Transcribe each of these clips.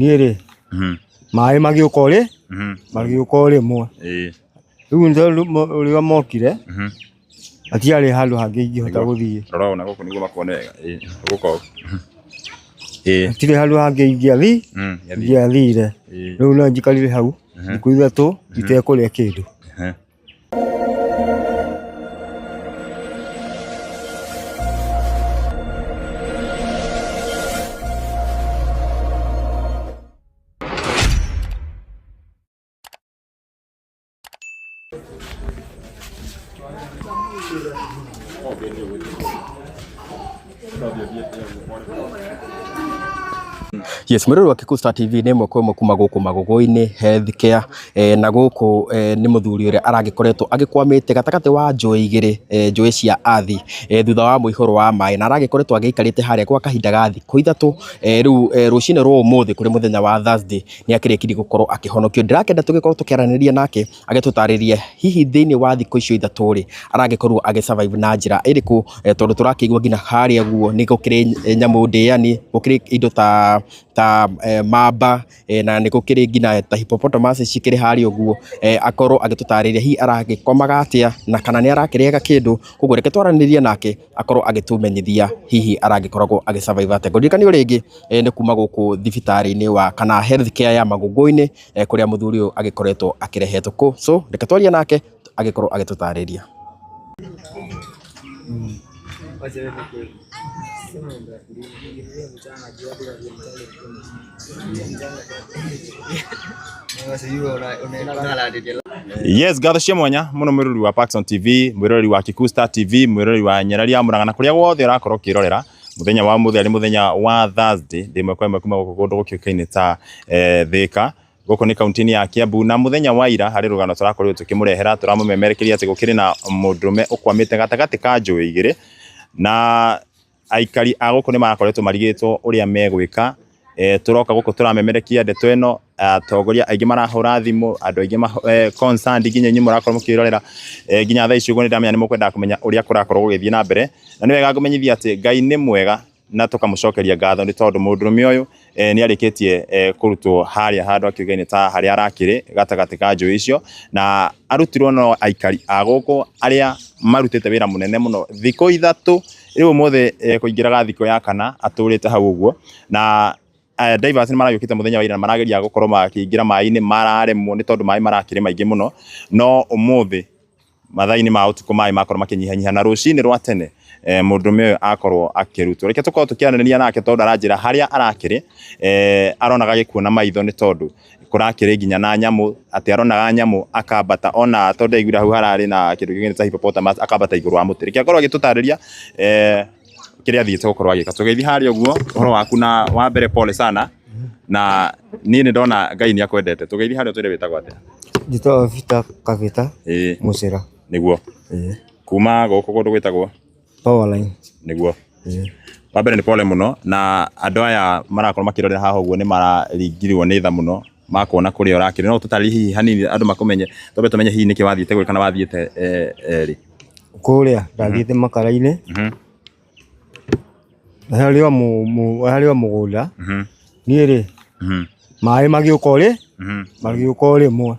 Niĩ rĩ, maĩ magĩũka ũrĩ magĩũka o rĩmwe. Rĩu nĩ tondũ rĩrĩa mokire, hatiarĩ handũ hangĩ ingĩhota gũthiĩ. Rora ũũ na gũkũ nĩguo makuone wega. Ĩĩ, gũka ũũ. Hatirĩ handũ hangĩ ingĩathire. Rĩu no njikarire hau thikũ 3 itekũrĩa kĩndũ. Yes, mwĩrori wa Kikuyu Star TV nĩ ĩmwe kwa ĩmwe kuma gũkũ Magũgũ-inĩ Health Care na gũkũ nĩ mũthuri ũrĩa aragĩkoretwo agĩkwamĩte gatagatĩ wa njũĩ igĩrĩ, njũĩ cia Athi thutha wa mũihũro wa maĩ, na aragĩkoretwo agĩikarĩte harĩa gwa kahinda ga thikũ 3, rĩu rũcinĩ rwa ũmũthĩ kũrĩ mũthenya wa Thursday nĩ akĩrĩkirie gũkorwo akĩhonokio. Ndĩrakĩenda tũgĩkorwo tũkĩaranĩria nake agĩtũtarĩrie hihi thĩinĩ wa thikũ icio 3 rĩ, aragĩkorwo agĩ survive na njĩra ĩrĩkũ, tondũ tũrakĩigua nginya harĩa ũguo nĩ gũkĩrĩ nyamũ ndĩani, gũkĩrĩ indo ta mamba, na nĩ gũkĩrĩ nginya ta hippopotamus cikĩrĩ harĩa ũguo, akorwo agĩtũtarĩria hihi aragĩkomaga atĩa na kana nĩ arakĩrĩaga kĩndũ, koguo reke twaranĩrie nake akorwo agĩtũmenyithia hihi aragĩkoragwo agĩ survive atĩa. Ngũririkanie o rĩngĩ nĩ kuma gũkũ thibitarĩ-inĩ wa kana health care ya Magũngũ-inĩ kũrĩa mũthuri ũyũ agĩkoretwo akĩrehetwo kũ, so reke twarie nake agĩkorwo agĩtũtarĩria. Yes, ngatho cia mwanya muno mwirori wa Paxson TV, mwirori wa Kikuyu Star TV, mwirori wa Nyarari ya Murang'a na kuria guothe urakorwo ukirorera muthenya wa muthĩ arĩ muthenya wa Thursday ndĩ ĩmwe kwa ĩmwe kuma gũkũ kũndũ gũkĩũkaine ta Thika gũkũ nĩ kaunti-inĩ ya Kiambu na mũthenya wa ira harĩ rũgano tũrakorirwo tũkĩmũrehera tũramũmemerekeria atĩ gũkĩrĩ na mũndũrũme ũkwamĩte gatagatĩ ka njũĩ igĩrĩ na aikari a gũkũ nĩ marakoretwo marigĩtwo ũrĩa megwĩka. Tũroka gũkũ tũramemerekia ndeto ĩno, atongoria aingĩ marahũra thimũ, andũ aingĩ concerned nginya inyuĩ mũrakorwo mũkĩrorera nginya thaa ici ũguo nĩ ndamenya nĩ mũkwendaga kũmenya ũrĩa kũrakorwo gũgĩthiĩ na mbere. Na nĩ wega ngũmenyithie atĩ Ngai nĩ mwega na tũkamũcokeria ngatho nĩ tondũ mũndũrũme ũyũ nĩ arĩkĩtie kũrutwo harĩa handũ akiugaine ta harĩa arakĩrĩ gatagatĩ ka njũĩ icio, na arutirwo no aikari a gũkũ arĩa marutĩte wĩra mũnene mũno thikũ 3 rĩu ũmũthĩ kũingĩraga thikũ ya 4 atũrĩte hau ũguo, na divers nĩ maragĩũkĩte mũthenya wa ira na marageria gũkorwo makĩingĩra maĩ-inĩ mararemwo nĩ tondũ maĩ marakĩrĩ maingĩ mũno, no ũmũthĩ mathaa-inĩ ma ũtukũ maĩ makorwo makĩnyihanyiha na rũcinĩ rwa tene mũndũrũme ũyũ akorwo akĩrutwo. Reke tũkorwo tũkĩaranĩria nake tondũ aranjĩra harĩa arakĩrĩ aronaga gĩkuũ na maitho nĩ tondũ kũrakĩrĩ nginya na nyamũ, atĩ aronaga nyamũ akambata ona tondũ ndaiguire hau hararĩ na kĩndũ kĩngĩ ta hippopotamus akambata igũrũ wa mũtĩ. Reke akorwo agĩtũtarĩria kĩrĩa athiĩte gũkorwo agĩka. Tũgeithie harĩa ũguo ũhoro waku na wa mbere pole sana na niĩ nĩ ndona Ngai nĩ akwendete. Tũgeithie harĩa ũtwĩre wĩtagwo atĩa. Njĩtagwo Peter Kavita Mũcĩra. Nĩguo. Kuma gũkũ kũndũ gwĩtagwo Powerline. Nĩguo. Wa mbere nĩ pole mũno na andũ aya marakorwo makĩrorera haha ũguo nĩ mararingirwo nĩ tha mũno makuona kũrĩa ũrakĩrĩ. No ũtũtarĩrie hihi hanini andũ makũmenye, twambe tũmenye hihi nĩkĩ wathiĩte gwĩka na wathiĩte rĩ. Kũrĩa ndathiĩte makara-inĩ harĩ o mũgũnda. Niĩ rĩ, maĩ magĩũka o rĩ, magĩũka o rĩmwe.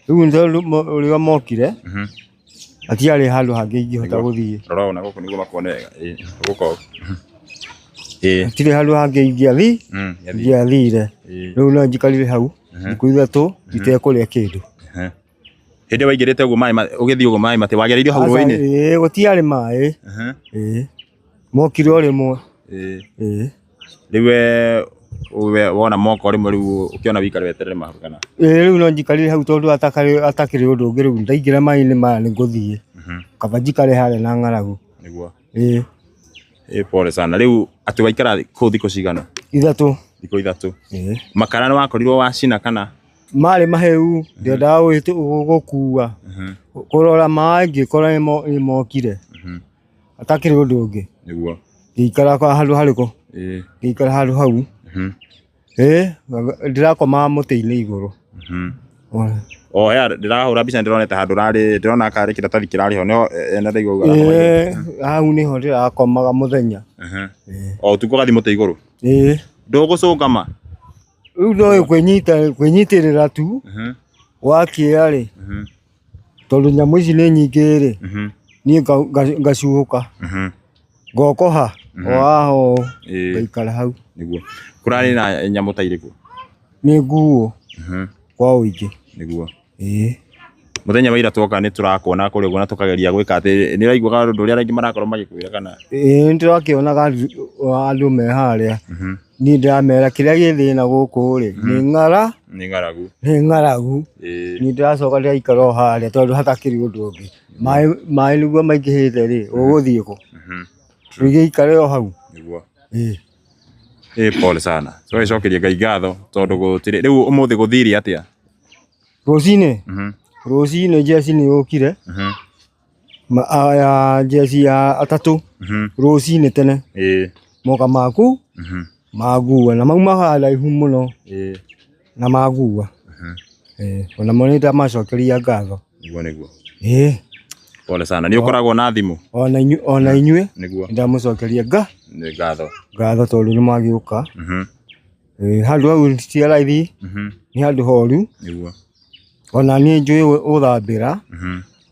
Rĩu nĩ tondũ rĩrĩa mokire, hatiarĩ handũ hangĩ ingĩhota gũthiĩ. Rora ũũ na gũkũ nĩguo makuone wega. Gũka ũũ. Hatirĩ handũ hangĩ ingĩathire. Rĩu no njikarire hau thikũ 3 itekũrĩa kĩndũ. Hĩndĩ ĩyo waingĩrĩte ũguo maĩ ũgĩthiĩ ũguo maĩ matĩ wagereirio hau rũĩ-inĩ? Ĩĩ gũtiarĩ maĩ. Ĩĩ. Mokire o rĩmwe. Ĩĩ. Rĩu we wona moka o rĩmwe rĩu ũkĩona wĩikare weterere mahu kana? Ĩĩ rĩu no njikarire hau tondũ atakĩrĩ ũndũ ũngĩ rĩu ndaingĩra maĩ-inĩ maya nĩ ngũthiĩ. Kaba njikare harĩa na ng'aragu. Nĩguo. Ĩĩ. Ĩĩ pole sana. Rĩu atĩ waikara kũu thikũ cigana? 3. Thikũ 3. Ĩĩ. Makara nĩ wakorirwo wacina kana? Marĩ mahĩu ndiendaga gũkua. Kũrora maĩ ngĩkora nĩ mokire. Hatakĩrĩ ũndũ ũngĩ. Nĩguo. Ngĩikara handũ harĩkũ? Ngĩikara handũ hau. Ĩĩ ndĩrakomaga mũtĩ-inĩ igũrũ. O ya ndĩrahũra mbica ndĩronete handũ ũrarĩ ndĩrona karĩ kĩratathi kĩrarĩ ho nĩho na ndaigua uga ũrakoma igũrũ. Ĩĩ hau nĩho ndĩrakomaga mũthenya. O ũtukũ ũgathiĩ mũtĩ igũrũ? Ĩĩ. Ndũgũcũnga ma? Rĩu no kwĩnyita kwĩnyitĩrĩra tu wakĩa rĩ, tondũ nyamũ ici nĩ nyingĩ rĩ, niĩ ngacuhũka ngokoha o haha ũũ, ngaikara hau. Nĩguo. Kũrarĩ na nyamũ ta irĩkũ? Nĩ nguo kwa ũingĩ. Nĩguo. Ĩĩ. Mũthenya wa ira twoka nĩ tũrakuona kũrĩa ũguo na tũkageria gwĩka atĩ nĩ ũraiguaga ũndũ ũrĩa arĩa angĩ marakorwo magĩkwĩra kana? Ĩĩ nĩ tũrakĩonaga andũ me harĩa. Niĩ ndĩramera kĩrĩa gĩ thĩna gũkũ rĩ, nĩ ng'ara, Nĩ ng'aragu. nĩ ng'aragu. Ĩĩ. Niĩ ndĩracoka ndĩraikara o harĩa tondũ hatakĩrĩ ũndũ ũngĩ. Maĩ maĩ nĩguo maingĩhĩte rĩ, ũgũthiĩ kũ? Ũgĩikare o hau? Nĩguo. Ĩĩ. Ĩĩ pole sana. Tũgagĩcokeria Ngai ngatho tondũ gũtirĩ rĩu ũmũthĩ gũthire atĩa? Rũcinĩ? Rũcinĩ njeci nĩ yũkire. Aya njeci ya atatũ rũcinĩ tene. Ĩĩ. Moka maku mangua na mauma haraihu mũno na mangua. Ĩĩ ona mo nĩ ndamacokeria ngatho. Nĩguo nĩguo. Ĩĩ. Pole sana. Nĩ ũkoragwo na thimũ? Ona inyuĩ ona inyuĩ Nĩguo. nĩ ndamũcokeria Nĩ ngatho. ngatho tondũ nĩ mwagĩũka. Ĩĩ handũ hau ti raithi, nĩ handũ horu. Nĩguo. Ona niĩ njũĩ gũthambĩra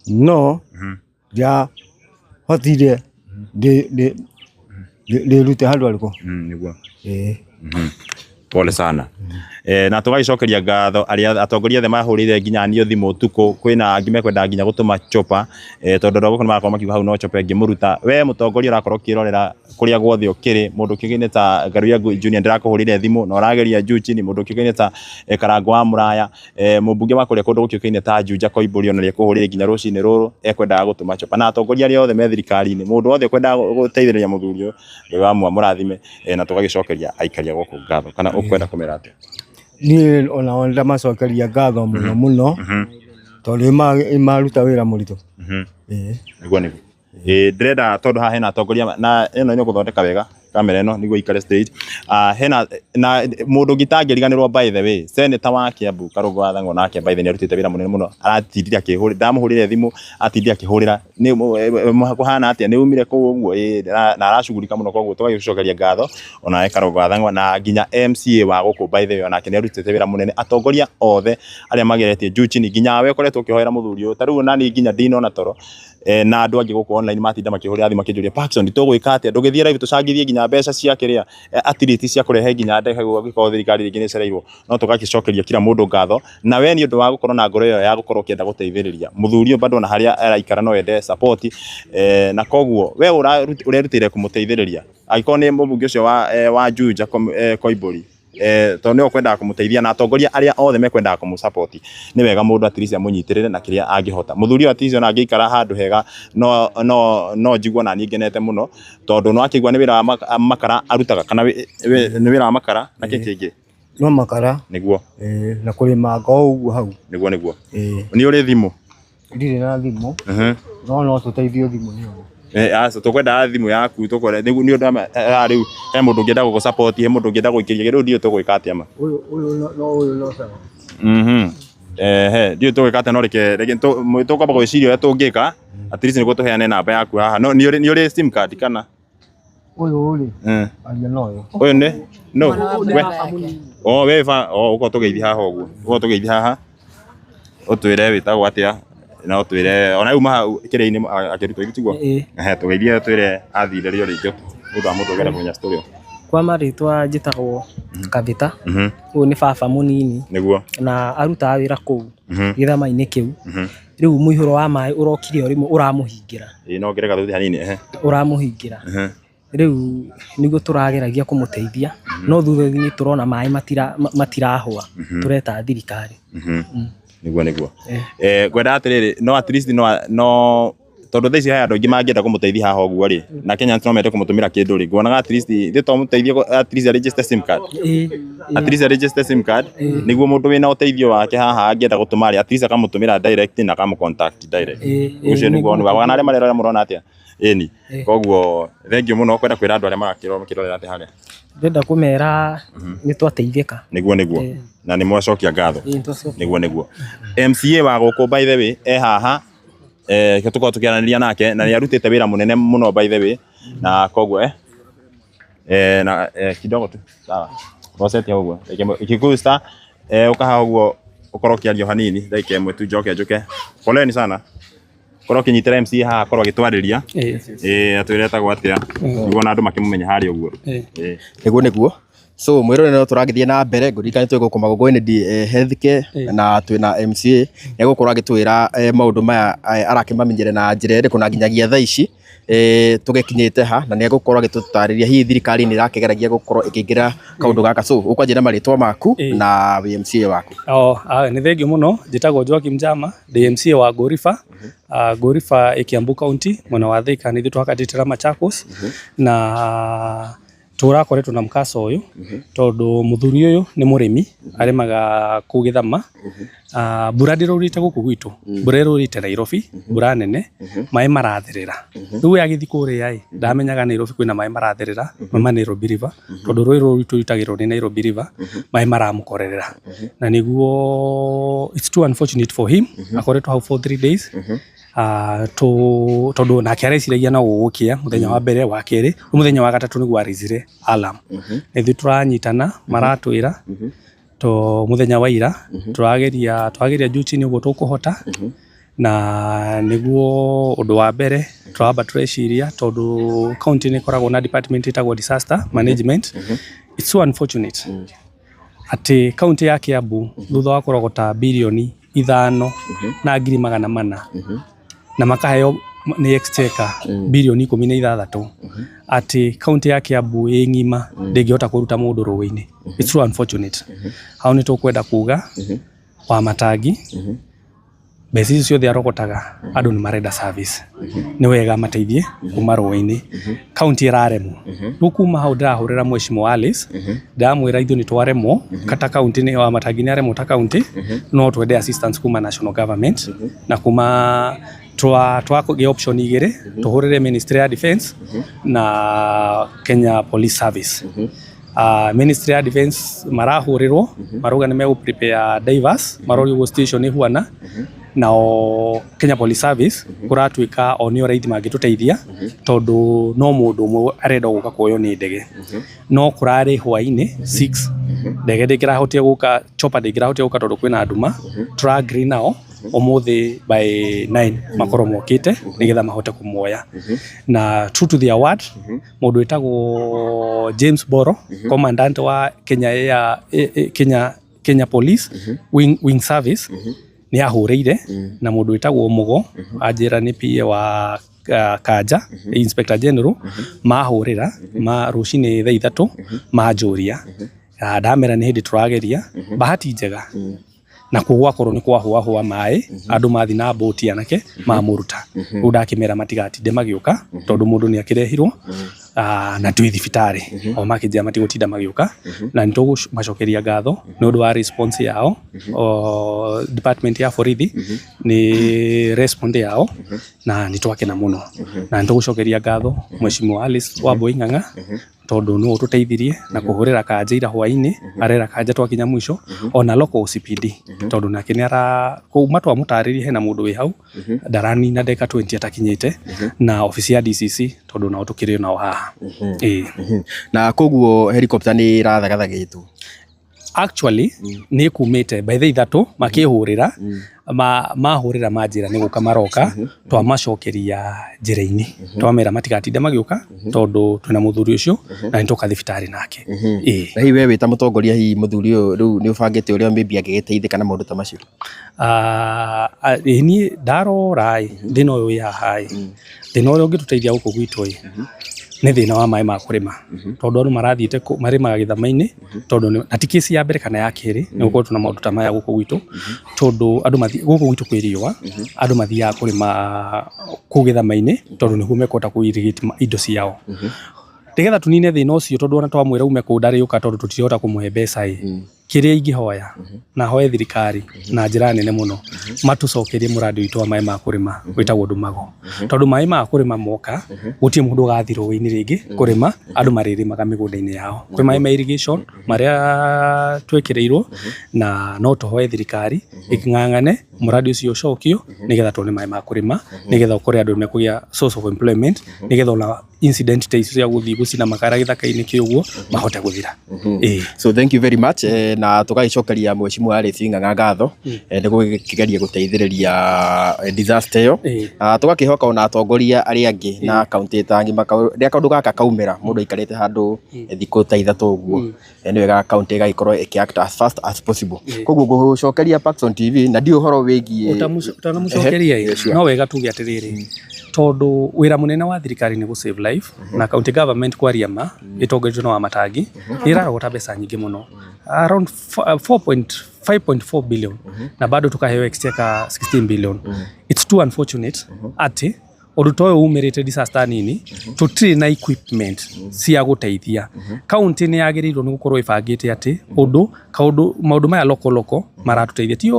no ndiahotire ndĩrute handũ harĩkũ. Nĩguo. Ĩĩ. Pole sana. Na tũgagĩcokeria ngatho arĩa atongoria othe mahũrĩire nginya niĩ thimũ ũtukũ, kwĩna angĩ mekwendaga nginya gũtũma chopa, tondũ andũ a gũkũ nĩ marakorwo makiuga hau no chopa ĩngĩmũruta. We mũtongoria ũrakorwo ũkĩrorera kũrĩa guothe ũkĩrĩ, mũndũ ũkĩũĩkaine ta Ngaruiya Junior ndĩrakũhũrĩire thimũ na ũrageria juu chini, mũndũ ũkĩũĩkaine ta Karangũ wa Mũraya, mũmbunge wa kũrĩa kũndũ gũkĩũĩkaine ta Juja Koimbũri ona nĩekũhũrĩire nginya rũcinĩ rũrũ ekwendaga gũtũma chopa. Na atongoria arĩa othe me thirikari-inĩ, mũndũ wothe ũkwendaga gũteithĩrĩria mũthuri ũyũ, Ngai wa amũrathime na tũgagĩcokeria aikari a gũkũ ngatho. Kana ũkwenda kũmera atĩa? Niĩ onao ndamacokeria ngatho mũno mũno tondũ nĩ maruta wĩra mũritũ. Ĩĩ. Nĩguo nĩguo. Ĩĩ ndĩrenda tondũ haha hena atongoria na ĩno nĩ ũgũthondeka wega kamera ĩno nĩguo ĩikare straight. Hena na mũndũ ũngĩ itangĩriganĩrwo by the way, senator wa Kiambu Karũngũ wa Thang'wa nake by the way nĩ arutĩte wĩra mũnene mũno, aratindire akĩhũrĩra, ndamũhũrĩire thimũ atindire akĩhũrĩra nĩ kũhana atĩa nĩ umire kũu ũguo ĩĩ na aracugurika mũno koguo tũgagĩcokeria ngatho onawe Karũngũ wa Thang'wa na nginya MCA wa gũkũ by the way onake nĩ arutĩte wĩra mũnene, atongoria othe arĩa mageretie juu chini nginya we ũkoretwo ũkĩhoera mũthuri ũyũ, ta rĩu onaniĩ nginya ndinona toro na andũ angĩ gũkũ online matinda makĩhũrĩra thimũ makĩnjũria Parkson tũgwĩka atĩa ndũgĩthiĩ live tũcangithie nginya mbeca cia kĩrĩa at least cia kũrehe nginya ndege gũgĩkorwo thirikari rĩngĩ nĩ ĩcereirwo no tũgagĩcokeria kila mũndũ ngatho na we nĩ ũndũ wa gũkorwo na ngoro ĩyo ya gũkorwo ũkĩenda gũteithĩrĩria mũthuri ũyũ bado ona harĩa araikara no ende support na koguo we ũrerutĩire kũmũteithĩrĩria angĩkorwo nĩ mũmbunge ũcio wa Juja Koimbũri tondũ nĩwe ũkwendaga kũmũteithia na atongoria arĩa othe mekwendaga kũmũ support nĩ wega mũndũ at least amũnyitĩrĩre na kĩrĩa angĩhota. Mũthuri ũyũ at least ona angĩikara handũ hega no no no njigue ona niĩ ngenete mũno tondũ nĩ wakĩigua nĩ wĩra wa makara arutaga kana nĩ wĩra wa makara na kĩ kĩngĩ? No makara. Nĩguo. Ĩĩ na kũrĩmanga o ũguo hau. Nĩguo nĩguo. Ĩĩ. Nĩ ũrĩ thimũ? Ndirĩ na thimũ no no tũteithio thimũ nĩ ũũ. Aca tũkwendaga thimũ yaku tũkwenda nĩ ũndũ haha rĩu he mũndũ ũngĩenda gũgũ support he mũndũ ũngĩenda gũikĩria rĩu ndiũĩ tũgwĩka atĩa ma. Ũyũ ũyũ no ũyũ no sawa. Ehe ndiũĩ tũgwĩka atĩa no reke reke tũkwamba gwĩciria ũrĩa tũngĩka at least nĩguo tũheane namba yaku haha. No nĩ ũrĩ sim card kana? Ũyũ rĩ aria na ũyũ. Ũyũ nĩ no we oh we ba oh ũka ũtũgeithie haha ũguo ũka ũtũgeithie haha ũtwĩre wĩtagwo atĩa na ũtwĩre ona rĩu hau kĩrĩa-inĩ akĩrutwo ithuĩ tiguo? Ehe tũgeithie ũtwĩre athire rĩ o rĩngĩ nĩ ũndũ wa mũndũ ũngĩenda kũmenya story ĩyo. Kwa marĩtwa njĩtagwo Kavita, ũyũ nĩ baba mũnini Nĩguo. na arutaga wĩra kũu gĩthama-inĩ kĩu. Rĩu mũihũro wa maĩ ũrokire o rĩmwe ũramũhingĩra. Ĩĩ no ongerere gathauti hanini ehe. Ũramũhingĩra. Rĩu nĩguo tũrageragia kũmũteithia no thutha-inĩ tũrona maĩ matirahũa tũreta thirikari. Nĩguo nĩguo. Ngwendaga atĩrĩrĩ no at least no no tondũ thaa ici he andũ aingĩ mangĩenda kũmũteithia haha ũguo rĩ na Kenyans no mende kũmũtũmĩra kĩndũ rĩ nguonaga at least ithuĩ to mũteithie at least a register sim card. At least a register sim card nĩguo mũndũ wĩna ũteithio wake haha angĩenda gũtũma rĩ at least akamũtũmĩra direct na akamũ contact direct. Ũcio nĩguo woni wakwa. Kana arĩa marerorera mũrona atĩa? Ĩni. Koguo thengiũ mũno kwenda kwĩra andũ arĩa marakĩrorera atĩa harĩa? Ndĩrenda kũmera nĩ twateithĩka. Nĩguo nĩguo. Na nĩ mwacokia ngatho. Ĩĩ nĩ twacokia. Nĩguo nĩguo. MCA wa gũkũ by the way e haha tũkorwo tũkĩaranĩria nake na nĩ arutĩte wĩra mũnene mũno by the way na koguo na kidogo tu sawa. Rosete hau ũguo. Ndagĩka ĩmwe. Kikuyu Star, eh, ũka haha ũguo ũkorwo ũkĩaria o hanini ndagĩka ĩmwe tu njoke njũke. Poleni sana. Korwo ũkĩnyitĩra MC haha akorwo agĩtwarĩria. Ĩĩ atwĩre etagwo atĩa. Nĩguo ona andũ makĩmũmenye harĩa ũguo. Ĩĩ. Nĩguo nĩguo. So mwĩrore no tũragĩthiĩ na mbere ngũririkane twĩ gũkũ Magũgũ-inĩ Health Care na twĩna MCA nĩ egũkorwo agĩtwĩra maũndũ maya arakĩmamenyera na njĩra ĩrĩkũ na nginyagia thaa ici tũgĩkinyĩte ha na nĩ egũkorwo agĩtũtarĩria hihi thirikari nĩ ĩrakĩgeragia gũkorwo ĩkĩingĩra kaũndũ gaka. So ũkwanjia na marĩtwa maku na wĩ MCA waku. Oh, nĩ thengiũ mũno, njĩtagwo Joakim Njama, ndĩ MCA wa Ngũriba. Ngũriba ĩ Kiambu County, mwena wa Thika, nĩ ithuĩ tũhakatĩte na Machakos. Na tũrakoretwo na mkasa ũyũ tondũ mũthuri ũyũ nĩ mũrĩmi, arĩmaga kũu gĩthama. Mbura ndĩraurĩte gũkũ gwitũ, mbura ĩraurĩte Nairobi, mbura nene, maĩ maratherera. Rĩu we agĩthiĩ kũrĩa ĩ, ndamenyaga Nairobi kwĩna maĩ maratherera, mauma Nairobi River, tondũ rũĩ rũrũ rwitũ rwitagĩrĩrwo nĩ Nairobi River, maĩ maramũkorerera. Na nĩguo it's too unfortunate for him, akoretwo hau for 3 days. Tondũ nake areciragia no gũgũkĩa mũthenya wa mbere, wa kerĩ, mũthenya wa gatatũ nĩguo araisire alarm. Na ithuĩ tũranyitana, maratwĩra to mũthenya wa ira tũrageria tũrageria juu chini ũguo tũkũhota. Na nĩguo ũndũ wa mbere tũramba tũreciria, tondũ county nĩ ĩkoragwo na department ĩtagwo disaster management. It's so unfortunate atĩ county ya Kiambu thutha wa kũrogota 5,400,000,000 na makaheo nĩ exchequer 16 birioni, atĩ county ya Kiambu ĩ ng'ima ndĩngĩhota kũruta mũndũ rũĩ-inĩ. It's so unfortunate. Hau nĩ tũkwenda kuga wa matangi mbeca icio ciothe arogotaga, andũ nĩ marenda service, nĩ wega mateithie kuma rũĩ-inĩ, county ĩraremwo. Rĩu kuma hau ndĩrahũrĩra Mheshimiwa Alice, ndĩramwĩra ithuĩ nĩ twaremwo kata county, nĩ wa matangi nĩ aremwo ta county, no twende assistance kuma national government. Na kuma twagĩa option igĩrĩ, tũhũrĩre Ministry ya Defence na Kenya Police Service. Ministry ya Defence marahũrĩrwo, marauga nĩ megũ prepare divers marore ũguo situation ĩhuana. Nao Kenya Police Service kũratuĩka o nĩo raithi mangĩtũteithia, tondũ no mũndũ ũmwe arenda gũka kuoywo nĩ ndege, no kũrarĩ hwainĩ 6, ndege ndĩngĩrahotire gũka, chopper ndĩngĩrahotire gũka tondũ kwĩna nduma. Tũra agree nao ũmũthĩ by 9 makorwo mokĩte nĩgetha mahote kũmuoya. Na true to their word, mũndũ wĩtagwo James Boro, commandant wa Kenya Air, Kenya Police Wing Service, nĩ ahũrĩire na mũndũ wĩtagwo Mugo anjĩra nĩ PA wa Kanja Inspector General, mahũrĩra ma rũcinĩ thaa 3, manjũria. Ndamera nĩ hĩndĩ tũrageria. Bahati njega nakuo gwakorwo nĩ kwahũahũa maĩ, andũ mathi na mbũti, anake mamũruta. Rĩu ndakĩmera matigatinde magĩũka tondũ mũndũ nĩ akĩrehirwo na twĩ thibitarĩ. O makĩnjĩra matigũtinda magĩũka, na nĩ tũgũmacokeria ngatho nĩ ũndũ wa response yao. O department ya borithi nĩ respond yao na nĩ twakena mũno, na nĩ tũgũcokeria ngatho Mheshimiwa Alice Wambui Ng'ang'a tondũ nĩwe ũtũteithirie na kũhũrĩra Kanja ira hwainĩ, arera Kanja twakinya mũico, ona local OCPD, tondũ nake nĩ ara kuma twamũtarĩria hena mũndũ wĩ hau ndaranina ndagĩka 20 atakinyĩte, na obici ya DCC tondũ nao tũkĩrĩ nao haha. Ĩĩ. Na koguo helicopter nĩ ĩrathagathagĩtwo? Actually nĩ kumĩte by thaa 3 makĩhũrĩra, mahũrĩra manjĩra nĩ gũka maroka. Twamacokeria njĩra-inĩ, twamera matigatinde magĩũka tondũ twĩna mũthuri ũcio na nĩ tũka thibitarĩ nake. Ĩĩ. Na hihi we wĩ ta mũtongoria, hihi mũthuri ũyũ rĩu nĩ ũbangĩte ũrĩa maybe angĩgĩteithĩka na maũndũ ta macio? Ĩĩ, niĩ ndarora ĩ, thĩna ũyũ wĩ haha ĩ, thĩna ũrĩa ũngĩtũteithia gũkũ gwitũ ĩ, nĩ thĩna wa maĩ ma kũrĩma, tondũ andũ marathiĩte marĩmaga gĩthama-inĩ, tondũ na ti kĩci ya mbere kana ya kerĩ nĩ gũkoretwo na maũndũ ta maya gũkũ gwitũ, tondũ andũ gũkũ gwitũ kwĩ riũa, andũ mathiaga kũrĩma kũu gĩthama-inĩ tondũ nĩguo mekũhota kũ irrigate indo ciao, nĩgetha tũnine thĩna ũcio, tondũ ona twamwĩra ume kũu ndarĩũka tondũ tũtirahota kũmũhe mbeca ĩ. Kĩrĩa ingĩhoya na hoe thirikari na njĩra nene mũno, matũcokerie mũrandi witũ wa maĩ ma kũrĩma wĩtagwo Ndumago, tondũ maĩ ma kũrĩma moka gũtirĩ mũndũ ũgathiĩ rũĩ-inĩ rĩngĩ kũrĩma, andũ marĩrĩmaga mĩgũnda-inĩ yao. Kwĩ maĩ ma irrigation marĩa twĩkĩrĩirwo, na no tũhoe thirikari ĩng'ang'ane mũrandi ũcio ũcokio nĩgetha tuone maĩ ma kũrĩma, nĩgetha ũkore andũ nĩmekũgĩa source of employment, nĩgetha ona Incident ta icio cia gũthiĩ gũcina makara gĩthaka-inĩ kĩ ũguo mahote gũthira. Ĩĩ. So thank you very much, na tũgagĩcokeria mheshimiwa Alice Ng'ang'a ngatho nĩ gũkĩgeria gũteithĩrĩria disaster ĩyo. Na tũgakĩhoka ona atongoria arĩa angĩ na kaunti ta ng'ima, rĩrĩa kaũndũ gaka kaumĩra, mũndũ aikarĩte handũ thikũ ta 3 ũguo, nĩ wega kaunti ĩgagĩkorwo ĩkĩ act as fast as possible. Koguo ngũgũcokeria Paxson TV na ndiũ ũhoro wĩgiĩ Ũtanamucokeria Ehe, ĩ, sure. No wega tuge atĩrĩrĩ, tondũ wĩra mũnene wa thirikari nĩ gũ save life, na county government, kwaria ma, ĩtongoretio na Wamatangi, nĩ ĩrarogota mbeca nyingĩ mũno, around 4.5.4 billion, na bado tukaheo exchequer 16 billion. It's too unfortunate atĩ ũndũ ta ũyũ umĩrĩte, disaster nini, tũtirĩ na equipment cia gũteithia. County nĩ yagĩrĩirwo nĩ gũkorwo ĩbangĩte atĩ ũndũ kaũndũ maũndũ maya loko loko maratũteithia, ti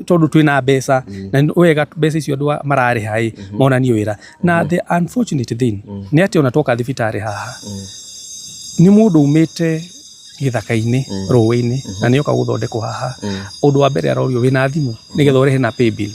tondũ twĩna mbeca, na nĩ wega mbeca icio andũ mararĩha ĩ monanie wĩra. Na the unfortunate thing nĩ atĩ ona twoka thibitarĩ haha, nĩ mũndũ umĩte gĩthaka-inĩ, rũĩ-inĩ, na nĩoka gũthondekwo haha. Ũndũ wa mbere arorio, "Wĩna thimũ nĩgetha ũrĩhe na paybill?"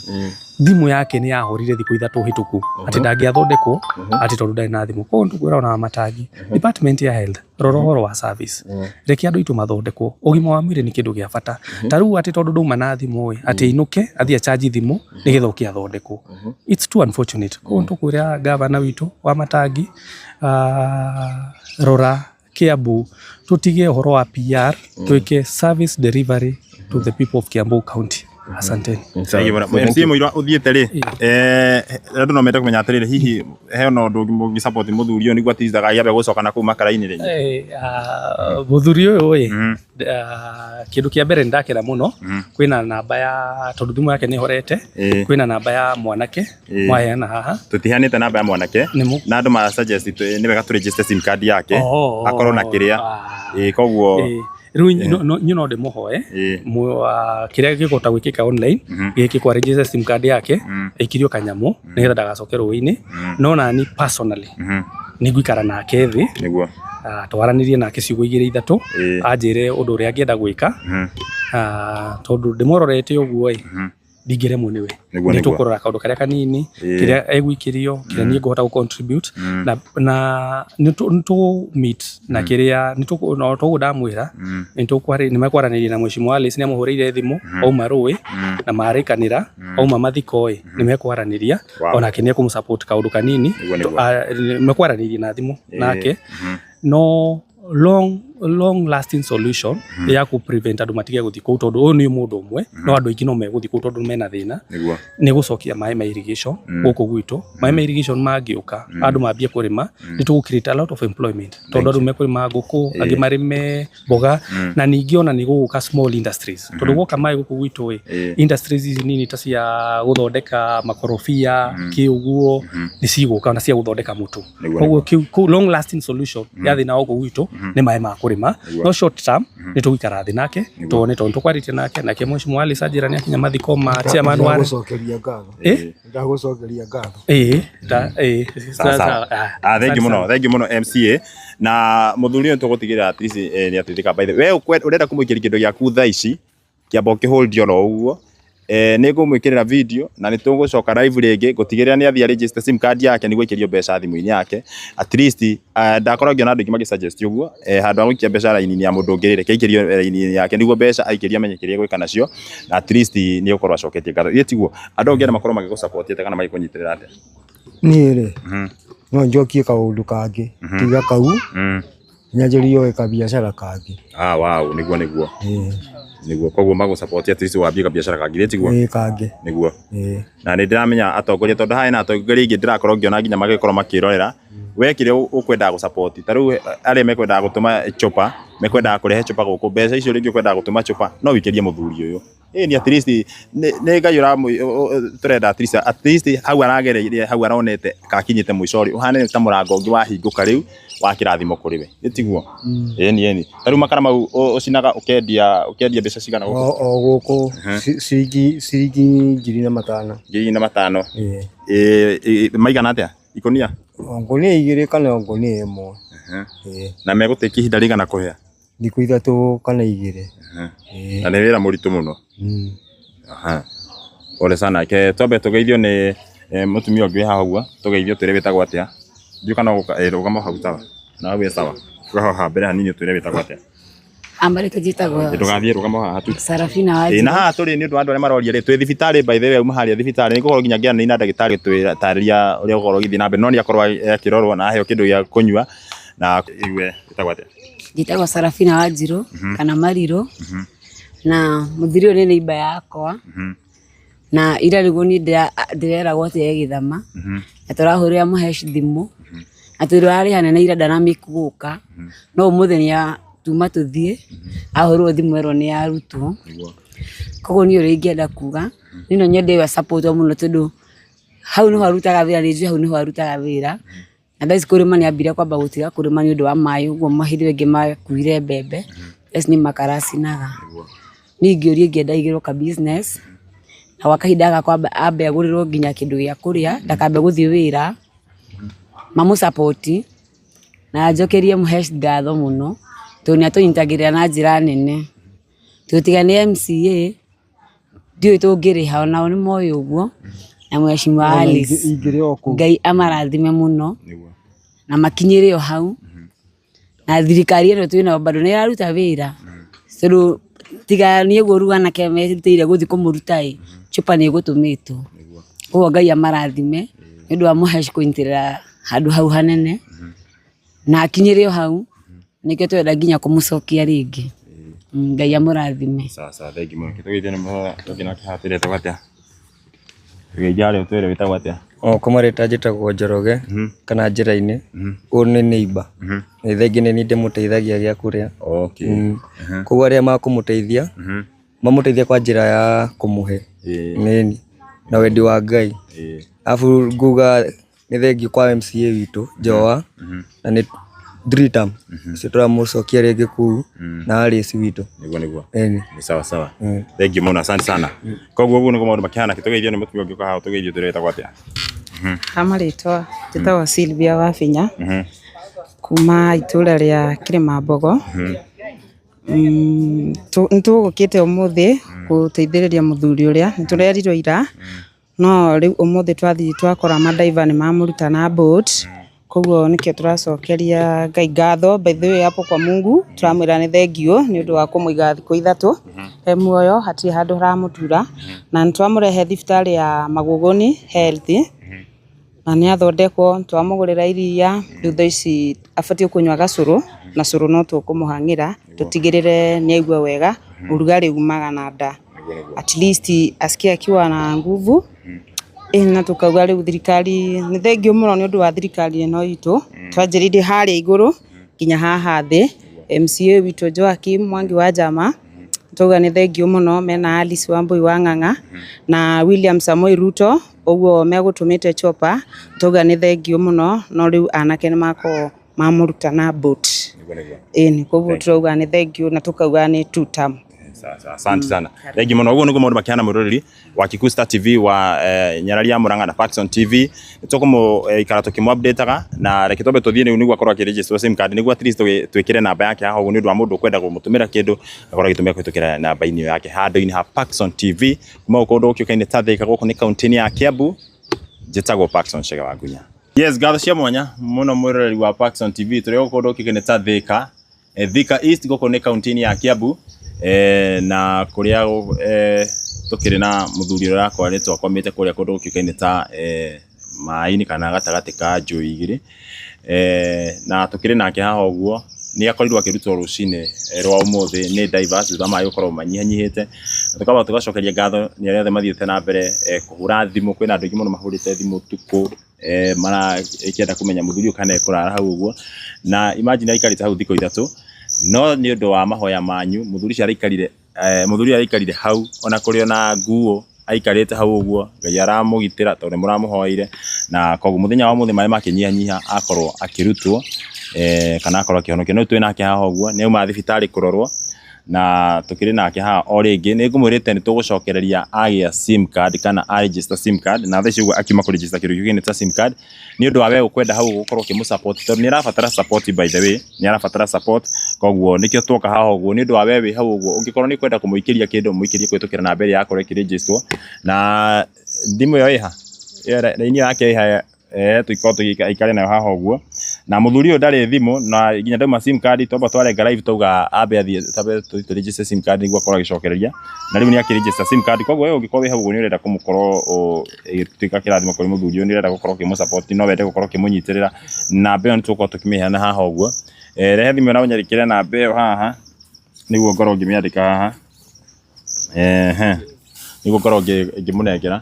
Thimũ yake nĩ yahorire thikũ 3 hĩtũku, atĩ ndangĩathondekwo atĩ tondũ ndarĩ na thimũ. Koguo nĩtũkwĩra ona Matangi, department ya health, rora ũhoro wa service, reke andũ aitũ mathondekwo. Ũgima wa mwĩrĩ nĩ kĩndũ gĩa bata. Ta rĩu atĩ tondũ ndauma na thimũ ĩ, atĩ ainũke athiĩ achanji thimũ nĩgetha oke athondekwo, it's too unfortunate. Koguo nĩtũkwĩra gavana witũ wa Matangi, rora Kiambu, tutige ũhoro wa PR, twĩke service delivery to the people of Kiambu County. Asanteni. Thank you mũno. MC Mũirwa ũthiĩte rĩ, andũ no mende kũmenya atĩrĩrĩ, hihi he ona ũndũ ũngĩ mũngĩ support mũthuri ũyũ nĩguo at least ndakagĩambe gũcoka na kũu makara-inĩ rĩngĩ? Mũthuri ũyũ ĩ, kĩndũ kĩa mbere nĩndakena mũno kwĩna namba ya, tondũ thimũ yake nĩ ĩhorete, kwĩna namba ya mwanake mwaheana haha. Tũtiheanĩte namba ya mwanake. Na andũ ma suggest nĩ wega tũ register sim card yake, akorwo na kĩrĩa. Koguo Rĩu niĩ no ndĩmũhoe kĩrĩa gĩkũhota gwĩkĩka online gĩkĩkwo, register sim card yake, ĩkirio kanyamũ nĩgetha ndagacoke rũĩ-inĩ. No nani personally nĩ ngũikara nake thĩ, twaranĩrie nake ciugo igĩrĩ ithatũ, anjĩre ũndũ ũrĩa angĩenda gwĩka, tondũ ndĩmũrorete ũguo ĩ, ndingĩremwo nĩwe. Nĩ tũkũrora kaũndũ karĩa kanini kĩrĩa egũikĩrio, kĩrĩa niĩ ngũhota gũ contribute, na nĩ tũ meet na kĩrĩa nĩ no toguo ndamwĩra, nĩ mekwaranĩria na Mheshimiwa Alice. Nĩ amũhũrĩire thimũ auma rũĩ na marĩkanĩra auma mathiko ĩ, nĩ mekwaranĩria. Onake nĩ ekũmũ support kaũndũ kanini. Mekwaranĩria na thimũ nake, no long long lasting solution ya ku prevent andũ matige gũthiĩ kũu, tondũ ũyũ nĩ mũndũ ũmwe, no andũ aingĩ no megũthiĩ kũu tondũ mena thĩna, nĩ gũcokia maĩ ma irrigation gũkũ gwitũ. Maĩ ma irrigation mangĩũka, andũ mambie kũrĩma, nĩ tũgũ create a lot of employment, tondũ andũ mekũrĩma ngũkũ, angĩ marĩme mboga, na ningĩ ona nĩ gũgũka small industries, tondũ gwoka maĩ gũkũ gwitũ ĩ, industries ici nini ta cia gũthondeka makorobia kĩ ũguo nĩ cigũka, na cia gũthondeka mũtu. Koguo kĩu long lasting solution ya thĩna wa gũkũ gwitũ nĩ maĩ ma kũrĩma, no short term nĩ tũgũikara thĩ nake tuone, tondũ tũkwarĩtie nake Mheshimiwa Alice anjĩra nĩ akinya mathiko ma chairman wa Ndagũcokeria ngatho. Ndagũcokeria ngatho. Ĩĩ, ĩĩ. Sawa, sawa. Thank you mũno, thank you mũno MCA, na mũthuri ũyũ tũgũtigĩrĩra at least nĩ atuĩka. By the way, we ũrenda kũmũikĩria kĩndũ gĩaku thaa ici, kĩamba ũkĩhold oro ũguo. Nĩ ngũmwĩkĩrĩra video na nĩ tũgũcoka live rĩngĩ ngũtigĩrĩra nĩ athiĩ register sim card yake nĩguo aikĩrio mbeca thimũ-inĩ yake. At least ndakorwo ngĩona andũ aingĩ magĩ suggest ũguo, handũ ha gũikia mbeca raini-inĩ ya mũndũ ũngĩ, reke aikĩrio raini-inĩ yake nĩguo mbeca aikĩrio amenye kĩrĩa egwĩka nacio, na at least nĩ egũkorwo acoketie ngatho. Ĩ tiguo andũ ũngĩenda makorwo magĩgũ support atĩa kana magĩkũnyitĩrĩra atĩa? Niĩ rĩ, no njokie kaũndũ kangĩ tiga kau, nyanjĩrie oe kabiacara kangĩ. Ah, wow, nĩguo. Nĩguo, koguo magũ support at least wambie kabiacara kangĩ, tiguo? Ĩĩ, kangĩ. Nĩguo. Ĩĩ. Na nĩ ndĩramenya atongoria, tondũ haha hena atongoria aingĩ ndĩrakorwo ngĩona nginya magĩkorwo makĩrorera we kĩrĩa ũkwendaga gũ support. Ta rĩu arĩa mekwendaga gũtũma chopa, mekwendaga kũrehe chopa gũkũ, mbeca icio rĩngĩ ũkwendaga gũtũma chopa, no wĩikĩrie mũthuri ũyũ. Ĩĩ, ni at least nĩ Ngai tũrenda at least hau aragereire, hau aronete kakinyĩte mũico rĩ, ũhane ta mũrango ũngĩ wahingũka rĩu wa kĩrathimo kũrĩ we, ĩ tiguo? Ĩni ta rĩu makara mau ũcinaga ũkendia mbeca cigana gũkũ? O gũkũ ciringi 1500. 1500? Ĩĩ. Ĩ maigana atĩa ikũnia? O ngũnia igĩrĩ kana o ngũnia ĩmwe. Ĩĩ. Na megũtĩkia ihinda rĩigana kũhĩa? Thikũ 3 kana 2. Ĩĩ. Na nĩ wĩra mũritũ mũno. Aha. Pole sana. Ke twambe tũgeithio nĩ mũtumia ũngĩ wĩ haha ũguo, tũgeithio twĩre wĩtagwo atĩa. Ndiũ kana ũgũka rũgama hau sawa. Na wĩ sawa. Ũka haha mbere hanini ũtwĩre wĩtagwo atĩa. Amarĩtwa njĩtagwo Ndũgathiĩ rũgama haha tu. Sarafina Ĩĩ Wanjiru. na haha tũrĩ nĩ ũndũ wa andũ arĩa maroria rĩ, twĩ thibitarĩ by the way, auma harĩa thibitarĩ nĩ ngũkorwo nginya ngĩaranĩria na ndagĩtarĩ twĩtarĩria ũrĩa ũgũkorwo ũgĩthiĩ na mbere, no nĩ akorwo akĩrorwo na aheo kĩndũ gĩa kũnyua na igue wĩtagwo atĩa. Njĩtagwo Sarafina Wanjiru kana Marirũ na mũthuri ũyũ nĩ neighbor yakwa na ira nĩguo niĩ ndĩreragwo atĩ e gĩthama na tũrahũrĩra Mũhesh thimũ na twĩrwo arĩ hanene ira ndanamĩku gũka no ũmũthĩ nĩ tuma tũthiĩ ahũrĩrwo thimũ erwo nĩ arutwo. Koguo niĩ ũrĩa ingĩenda kuga niĩ no nyende ĩyo support mũno tondũ hau nĩho arutaga wĩra, nĩ njũĩ hau nĩho arutaga wĩra na thaa ici kũrĩma nĩ ambire kwamba gũtiga kũrĩma nĩ ũndũ wa maĩ ũguo hĩndĩ ĩyo ĩngĩ makuire mbembe thaa ici nĩ makara acinaga. Niĩ ingĩũria ingĩenda aigĩrwo ka business na gwa kahinda gaka kwamba ambe agũrĩrwo nginya kĩndũ gĩa kũrĩa ndakambe gũthiĩ wĩra mamũ support na njokerie Mũhesh ngatho mũno tondũ nĩ atũnyitagĩrĩra na njĩra nene. Tondũ tiga nĩ MCA ndiũĩ tũngĩrĩha onao nĩ moĩ ũguo na Mheshimiwa Alice Ingĩrĩ o kũu. Ngai amarathime mũno na makinyĩre o hau na thirikari ĩno twĩnayo bado nĩ ĩraruta wĩra tondũ tiga nĩ ũguo rĩu anake merutĩire gũthiĩ kũmũruta ĩ chupa nĩ ĩgũtũmĩtwo. Koguo Ngai amarathime nĩ ũndũ wa Mũhesh kũnyitĩrĩra handũ hau hanene na akinyĩre o hau nĩkĩo tũrenda nginya kũmũcokia rĩngĩ. Ngai amũrathime. Sawa sawa, thengi mũno. Tũgeithie nĩ mũhoro tũngĩ nake haha twĩretwo atĩa? Tũgeithie harĩa ũtwĩre wĩtagwo atĩa? O kwa marĩtwa njĩtagwo Njoroge kana njĩra-inĩ, ũyũ nĩ neighbor. Nĩ thengi nĩ niĩ ndĩmũteithagia gĩa kũrĩa. Okay. Koguo arĩa makũmũteithia, mamũteithia kwa njĩra ya kũmũhe. Ĩni, na wendi wa Ngai. Arabu nguga nĩ thengiũ kwa MCA witũ Njoa, na nĩ three term. Ũcio tũramũcokia rĩngĩ kũu na Alice witũ. Nĩguo nĩguo. Ĩni. Nĩ sawa sawa. Thengiũ mũno, asante sana. Koguo ũguo nĩguo maũndũ makĩhana, tũgeithio nĩ mũtumia ũngĩ ũka haha ũtũgeithie ũtwĩre wĩtagwo atĩa. Ha marĩtwa njĩtagwo Sylvia Wabinya kuma itũra rĩa Kĩrĩmambogo. Nĩ tũgũkĩte ũmũthĩ gũteithĩrĩria mũthuri ũrĩa nĩ tũrerirwo ira no rĩu ũmũthĩ twathiĩ twakora mandaiva nĩ mamũruta na boat koguo nĩkĩo tũracokeria Ngai ngatho. By the way hapo kwa Mungu tũramwĩra nĩ thengiũ nĩ ũndũ wa kũmũiga thikũ ithatũ e muoyo hatirĩ handũ haramũtura na nĩ twamũrehe thibitarĩ ya Magũgũni Health na nĩ athondekwo twamũgũrĩra iria rĩu thaa ici abatiĩ kũnyua gacũrũ na cũrũ no tũkũmũhang'ĩra tũtigĩrĩre nĩ aigua wega ũrugarĩ umaga na nda at least asikie akiwa na nguvu. Na tukauga rĩu thirikari nĩ thengiũ mũno nĩ ũndũ wa thirikari ĩno itũ twanjĩrĩirie harĩa igũrũ nginya haha thĩ. MCA witũ Joakim Mwangi wa Njama twauga nĩ thengiũ mũno mena Alice Wambui wa Ng'ang'a na William Samoei Ruto ũguo megũtũmĩte chopper twauga nĩ thengiũ mũno no rĩu anake nĩ makorwo mamũruta na boat. Ĩni koguo tũrauga nĩ thengiũ na tukauga nĩ two term. Sawa sawa, asante sana. Thengiũ mũno. Ũguo nĩguo maũndũ makĩhana mwĩroreri wa Kikuyu Star TV wa Nyarari ya Murang'a na Paxson TV. Nĩtũkũmũikara tũkĩmũ updateaga na reke twambe tũthiĩ rĩu nĩguo akorwo akĩregister sim card nĩguo at least twĩkĩre namba yake haha ũguo nĩ ũndũ wa mũndũ ũkwenda kũmũtũmĩra kĩndũ akorwo agĩtũmĩra kũhĩtũkĩra namba-inĩ ĩyo yake handũ-inĩ ha Paxson TV kuma gũkũ kũndũ gũkĩũkaine ta Thika gũkũ nĩ kaunti-inĩ ya Kiambu. Njĩtagwo Paxson Chege wa Ngunya. Yes, ngatho cia mwanya mũno mwĩroreri wa Paxson TV tũrĩ gũkũ kũndũ gũkĩũkaine ta Thika, Thika East gũkũ nĩ kaunti-inĩ ya Kiambu na kũrĩa tũkĩrĩ na mũthuri ũrĩa ũrakoretwo akwamĩte kũrĩa kũndũ gũkĩũkaine ta maĩ-inĩ kana gatagatĩ ka njũĩ igĩrĩ na tũkĩrĩ nake haha ũguo nĩ akorirwo akĩrutwo rũcinĩ rwa ũmũthĩ nĩ divers thutha wa maĩ gũkorwo manyihanyihĩte na tũkamba tũgacokeria ngatho nĩ arĩa othe mathiĩte na mbere kũhũra thimũ. Kwĩna andũ aingĩ mũno mahũrĩte thimũ ũtukũ marakĩenda kũmenya mũthuri ũyũ kana ekũrara hau ũguo na imagine aikarĩte hau thikũ ithatũ no nĩ ũndũ wa mahoya manyu mũthuri ũcio araikarire mũthuri ũyũ araikarire hau ona kũrĩ ona nguo aikarĩte hau ũguo Ngai aramũgitĩra tondũ nĩ mũramũhoeire na koguo mũthenya wa ũmũthĩ maĩ makĩnyihanyiha akorwo akĩrutwo kana akorwo akĩhonokio. No twĩ nake haha ũguo nĩ auma thibitarĩ kũrorwo na tũkĩrĩ nake haha o rĩngĩ nĩ ngũmwĩrĩte nĩ tũgũcokereria agĩa sim card kana a register sim card na thaa ici ũguo akiuma kũ register kĩndũ kĩu ta sim card nĩ ũndũ wa we ũkwenda hau gũkorwo ũkĩmũ support tondũ nĩ arabatara support by the way nĩ arabatara support koguo nĩkĩo twoka haha ũguo nĩ ũndũ wa we wĩ hau ũguo ũngĩkorwo nĩ ũkwenda kũmũikĩria kĩndũ mũikĩrie kũhĩtũkĩra namba ĩrĩa yakorwo ĩkĩregisterwo na thimũ ĩyo ĩha raini ĩyo yake ĩha Eh, tũikorwo tũgĩikare nayo haha ũguo. Na mũthuri ũyũ ndarĩ thimũ na nginya ndauma sim card twamba twarenga live twauga ambe athiĩ twambe tũ register sim card nĩguo akorwo agĩcokereria. Na rĩu nĩ akĩ register sim card koguo we ũngĩkorwo wĩ hau ũguo nĩ ũrenda kũmũkorwo ĩgĩtuĩka kĩrathimo kũrĩ mũthuri ũyũ, nĩ ũrenda gũkorwo ũkĩmũ support, no wende gũkorwo ũkĩmũnyitĩrĩra, namba ĩyo nĩ tũgũkorwo tũkĩmĩheana haha ũguo. Eh, rehe thimũ ĩyo na ũnyandĩkĩre namba ĩyo haha nĩguo ngorwo ngĩmĩandĩka haha. Ehe, nĩguo ngorwo ngĩmũnengera.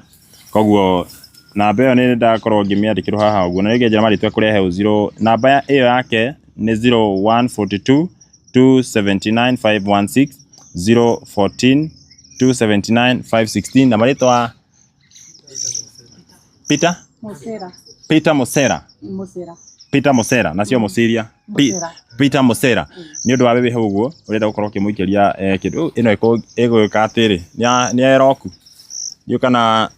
Koguo namba ĩyo nĩ ndakorwo ngĩmĩandĩkĩrwo haha ũguo, na rĩngĩ njĩra marĩtwa ekũrehe zero, namba ĩyo yake nĩ 0142 279 516, 014 279 516 na marĩtwa Peter Musera. Peter Musera. Musera. Peter Musera na cio Musiria. Musera. Peter Musera. Nĩ ũndũ wa wewe hau ũguo ũrenda gũkorwo ũkĩmũikĩria kĩndũ ĩno ĩgwĩka atĩrĩ nĩ ya Eroku. Ndiũĩ kana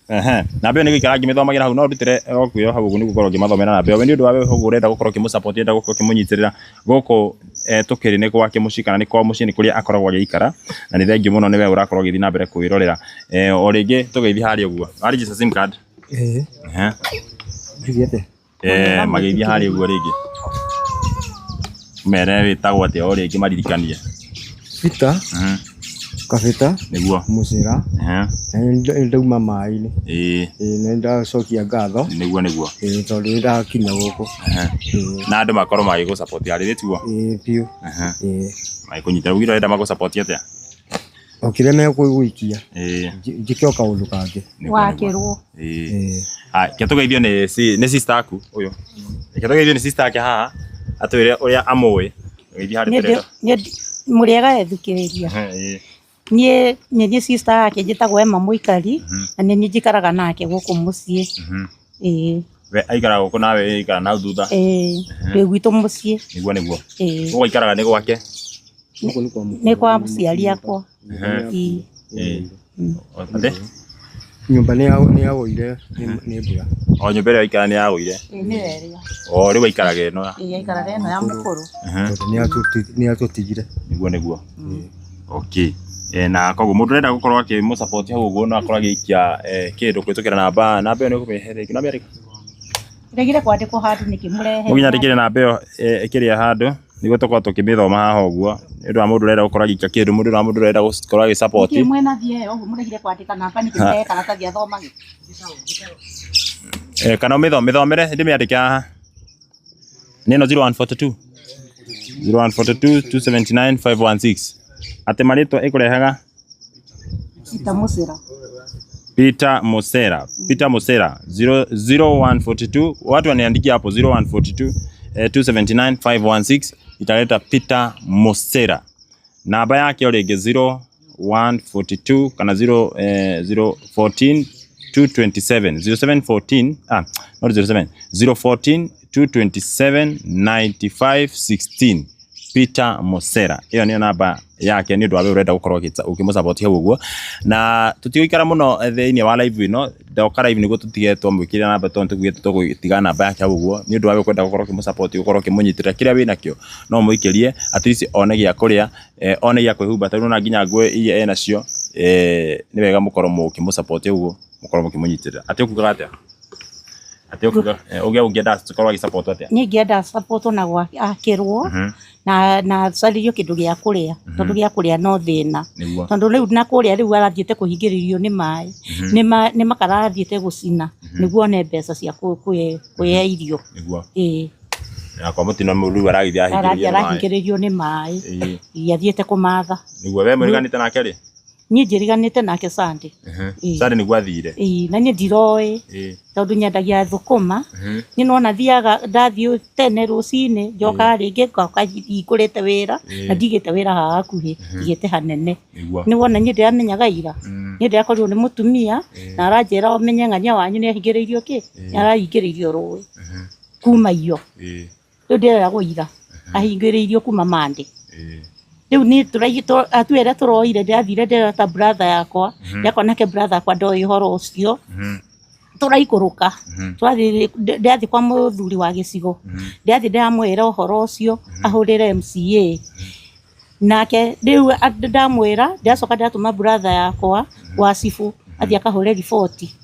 ehe namba ĩyo nĩ gũikara ngĩmĩthomagĩra hau no ndutĩre Eroku ĩyo hau ũguo nĩguo ngorwo ngĩmathomera namba ĩyo. We nĩ ũndũ wa wewe hau ũguo ũrenda gũkorwo ũkĩmũ support ũrenda gũkorwo ũkĩmũnyitĩrĩra gũkũ tũkĩrĩ nĩ gwake mũciĩ kana nĩ kwao mũciĩ nĩ kũrĩa akoragwo agĩikara na nĩ thengiũ mũno nĩ we ũrakorwo ũgĩthiĩ na mbere kwĩrorera. O rĩngĩ tũgĩthiĩ harĩa ũguo. Wa register sim card? Ĩĩ. Ehe. Njuge atĩa? Magĩthiĩ harĩa ũguo rĩngĩ. Mere wĩtagwo atĩa o rĩngĩ maririkanie. Peter Kabĩta Nĩguo. Mũcĩra na nĩ ndauma maĩ-inĩ. Ĩĩ na nĩ ndacokia ngatho. Nĩguo nĩguo. Ĩĩ tondũ nĩ ndakinya gũkũ. Na andũ makorwo magĩgũ support harĩ tiguo? Ĩĩ biũ. Ĩĩ. Magĩkũnyita rĩu ũrenda magũ support atĩa? O kĩrĩa megũgũikia njĩke o kaũndũ kangĩ. Wakĩrwo. Ĩĩ. Haya, reke tũgeithio nĩ sister aku ũyũ. Reke tũgeithio nĩ sister ake haha atwĩre ũrĩa amũĩ. Geithia harĩ tũrenda. Mũrĩega ethukĩrĩria. Niĩ nĩ niĩ sister yake njĩtagwo Emma Mũikari na nĩ niĩ njikaraga nake gũkũ mũciĩ. Ĩĩ. We aikaraga gũkũ nawe aikara nau thutha. Ĩĩ, twĩ gwitũ mũciĩ. Nĩguo nĩguo. Ĩĩ. Gũkũ aikaraga nĩ gwake? Nĩ kwa mũciari akwa. Ĩĩ. Ĩĩ. Atĩ? Nyũmba nĩ yagũire nĩ mbura. O nyũmba ĩrĩa aikaraga nĩ yagũire? Ĩĩ nĩyo ĩrĩa. O rĩu aikaraga ĩno. Ĩĩ aikaraga ĩno ya mũkũrũ. Tondũ nĩ yatũtigire. Nĩguo nĩguo. Okay. Na koguo mũndũ ũrenda gũkorwo akĩmũ support hau ũguo no akorwo agĩikia kĩndũ kũhĩtũkĩra namba namba ĩyo nĩ ũkũmĩhe rĩngĩ no mĩandĩke. Ndagire kwandĩkwo handũ nĩkĩ mũrehe. Mũkinyandĩkĩre namba ĩyo ĩkĩrĩa handũ nĩguo tũkorwo tũkĩmĩthoma haha ũguo nĩ ũndũ wa mũndũ ũrenda gũkorwo agĩikia kĩndũ mũndũ wa mũndũ ũrenda gũkorwo agĩ support. Nĩkĩ mwena thiĩ ũguo mũregire kwandĩka namba nĩkĩ mũrehe karatathi athomage. Kana ũmĩthomere ndĩmĩandĩke haha. Nĩ ĩno 0142 0142 279 516 atĩ marĩtwa ĩkũrehaga Peter Musera. Peter Musera. Peter Musera 0142 watu waniandikia hapo 0142 279 516 italeta Peter Musera. Namba yake o rĩngĩ 0142 kana 0 014 227 0714 not 07 014 227 95 16 Peter Musera. Ĩyo nĩyo namba yake nĩ ũndũ wa we ũrenda gũkorwo ũkĩmũ support hau ũguo. Na tũtigũikara mũno thĩinĩ wa live ĩno, ndoka live nĩguo tũtige twamwĩkĩrĩra namba tondũ tũgũgĩte tũgũtiga namba yake hau ũguo nĩ ũndũ wa we kwenda gũkorwo ũkĩmũ support gũkorwo ũkĩmũnyitĩrĩra kĩrĩa wĩnakĩo no ũmũikĩrie at least one gĩa kũrĩa, one gĩa kwĩhumba tondũ nĩwona nginya nguo iria enacio, nĩ wega mũkorwo mũkĩmũ support ũguo mũkorwo mũkĩmũnyitĩrĩra. Atĩ ũkugaga atĩa? Atĩ ũkuga ũngĩ ũngĩenda akorwo agĩ support atĩa? Niĩ ingĩenda support na akĩrwo na acarĩrio kĩndũ gĩa kũrĩa tondũ gĩa kũrĩa no thĩna. Tondũ rĩu na kũrĩa rĩu arathiĩte kũhingĩrĩrio nĩ maĩ, nĩ makara arathiĩte gũcina nĩguo one mbeca cia kũhe irio. Ĩĩ. Na kwa mũtino rĩu aragĩthiĩ ahingĩrĩrio nĩ maĩ. Arahingĩrĩrio nĩ maĩ. Ĩĩ athiĩte kũmatha. Nĩguo. We mũriganĩte nake rĩ? Niĩ njĩriganĩte nake Sunday. Sunday nĩguo athire. Ĩĩ na niĩ ndiroĩ tondũ nyendagia thũkũma. Niĩ nĩwona thiaga ndathiĩ tene rũcinĩ njokaga rĩngĩ ngoka hingũrĩte wĩra na ndigĩte wĩra haha hakuhĩ ndigĩte hanene. Nĩwona niĩ ndĩramenyaga ira. Niĩ ndĩrakorirwo nĩ mũtumia na aranjĩra ũmenye ng'ania wanyu nĩ ahingĩrĩirio kĩ? Nĩ arahingĩrĩirio rũĩ kuma iyo. Rĩu ndĩreragwo ira ahingĩrĩirio kuma Monday. Rĩu niĩ hatua ĩrĩa tũroire ndĩrathire ndĩreta brother yakwa, ndĩrakora nake brother yakwa ndoĩ ũhoro ũcio. Tũraikũrũka twathiĩ ndĩrathiĩ kwa mũthuri wa gĩcigo, ndĩrathiĩ ndĩramwĩra ũhoro ũcio ahũrĩre MCA. Nake rĩu ndamwĩra ndĩracoka ndĩratũma brother yakwa wa cibũ athiĩ akahũre riboti.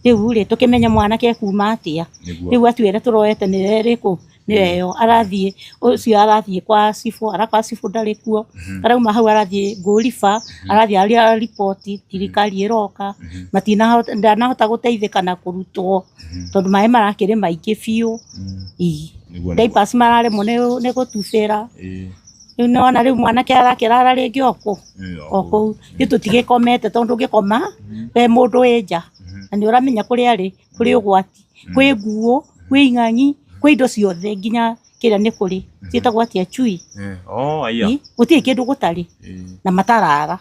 Rĩu rĩ tũkĩmenye mwanake ekuma atĩa. Rĩu atwĩre tũroete nĩ ĩrĩkũ nĩyo ĩyo arathiĩ ũcio arathiĩ kwa cibũ arakora cibũ ndarĩ kuo arauma hau arathiĩ ngũriba arathiĩ aria riboti thirikari ĩroka matinahota ndanahota gũteithĩka na kũrutwo tondũ maĩ marakĩrĩ maingĩ biũ. Ii. Diapers mararemwo nĩ gũtubĩra. Rĩu nĩwona rĩu mwanake arakĩrara rĩngĩ o kũ o kũu. Ithuĩ tũtigĩkomete tondũ ũngĩkoma we mũndũ wĩ nja na nĩ ũramenya kũrĩa arĩ kũrĩ ũgwati, kwĩ nguo, kwĩ ing'ang'i, kwĩ indo ciothe nginya kĩrĩa nĩ kũrĩ ciĩtagwo atĩa chui. Oh, aya. Gũtirĩ kĩndũ gũtarĩ na matarara.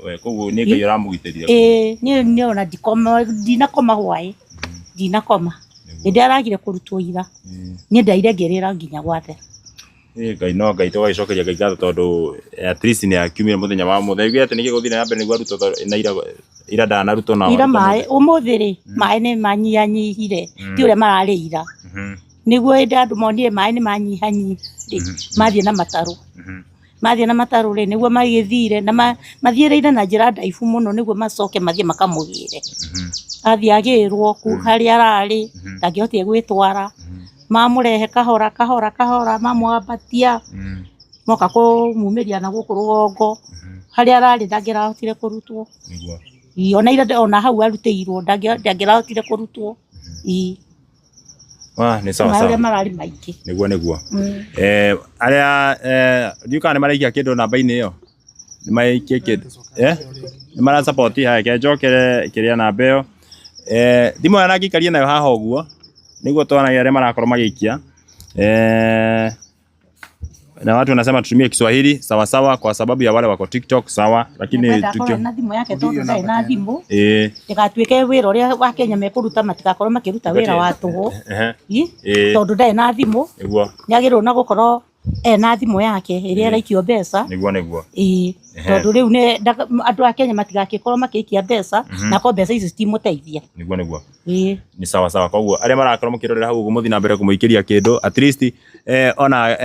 We koguo nĩ Ngai ũramũgitĩrire. Ĩĩ niĩ niĩ ona ndikoma ndinakoma hwaĩ ndinakoma nĩ ndĩragire kũrutwo ira niĩ ndaire ngĩrĩra nginya gwathera. Ĩ Ngai no Ngai tũgagĩcokeria Ngai ngatho tondũ at least nĩ akiumire mũthenya wa ũmũthĩ. Augire atĩ nĩkĩ gũthiĩ na mbere nĩguo arutwo tondũ na ira ira ndanarutwo na Ira maĩ ũmũthĩ rĩ maĩ nĩ manyihanyihire ti ũrĩa mararĩ ira. Nĩguo hĩndĩ andũ monire maĩ nĩ manyihanyiha rĩ mathiĩ na matarũ. Mathiĩ na matarũ rĩ nĩguo magĩthire na mathiĩrĩire na njĩra ndaihu mũno nĩguo macoke mathiĩ makamũgĩre. Athiĩ agĩrwo harĩa ararĩ ndangĩhotire gwĩtwara. Mamũrehe kahora kahora kahora mamwambatia moka kũmumĩria na gũkũ rũgongo harĩa ararĩ ndangĩrahotire kũrutwo. Ĩĩ ona ira ona hau arutĩirwo ndangĩrahotire kũrutwo. Ĩĩ. Wah, nĩ sawa Maĩ sawa. ũrĩa mararĩ maingĩ. Nĩguo nĩguo. Arĩa ndiũĩ kana nĩ maraikia kĩndũ namba-inĩ ĩyo. Nĩ maraikia kĩndũ. Nĩ mara support haya ke njokere kĩrĩa namba ĩyo. Thimũ ĩyo nangĩikaria nayo haha ũguo nĩguo tuonage arĩa marakorwo magĩikia. Na watu wanasema tutumie Kiswahili sawa sawa kwa sababu ya wale wako TikTok sawa, lakini Nĩngwenda akorwo na thimũ yake tondũ ndarĩ na thimũ eh ndĩgatuĩke wĩra ũrĩa wa Kenya mekũruta matigakorwo makĩruta wĩra wa tũhũ tondũ ndarĩ na thimũ nĩguo nĩagĩrĩirwo na gũkorwo ena thimũ yake ĩrĩa ĩraikio mbeca. Nĩguo nĩguo. Ĩĩ tondũ rĩu nĩ andũ a Kenya matigakĩkorwo makĩikia mbeca na korwo mbeca icio citimũteithia. Nĩguo nĩguo. Ĩĩ. Nĩ sawa sawa koguo arĩa marakorwo mũkĩrorera hau ũguo mũthiĩ na mbere kũmũikĩria kĩndũ at least ona